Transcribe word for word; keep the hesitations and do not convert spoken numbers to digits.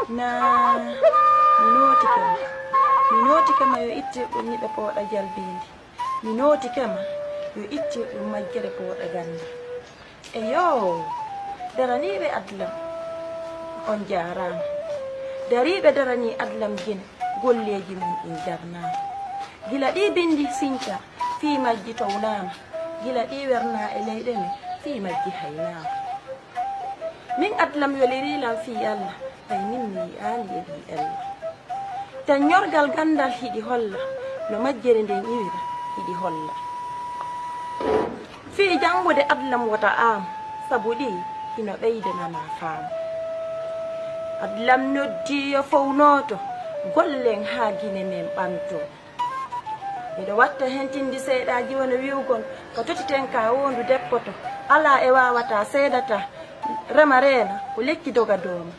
Naa mi nootike ma. Mi nootike ma yo ittir ɗum niɓe pooɗa jalbiindi. Mi nootike ma yo ittir ɗum majjere pooɗa gannde. Eyo, daraniiɓe adlam, on jaaraama. Dariiɓe daranii adlam Gine, golleeji mon ɗin darnaama. Gila ɗii binndi sinca, fii majji townaama. Gila ɗii wernaa e leyɗe men, fii majji haynaama. Min adlam welirii lan fii Alla, hay min mi yi'aali e ɓii Alla. Tan ñorgal ganndal hiɗi holla, no majjere nden iwira hiɗi holla. Fii janngude adlam wota aam, sabu ɗi hino ɓeydana ma faamu. Adlam noddii yo fow nooto, gollen haa Gine men ɓanto. Miɗo watta hentindi seeɗaaji wano wi'ugol, ka totiten ka wondu deppoto, alaa e waawataa seedataa, rema reena ko lekki doga dooma.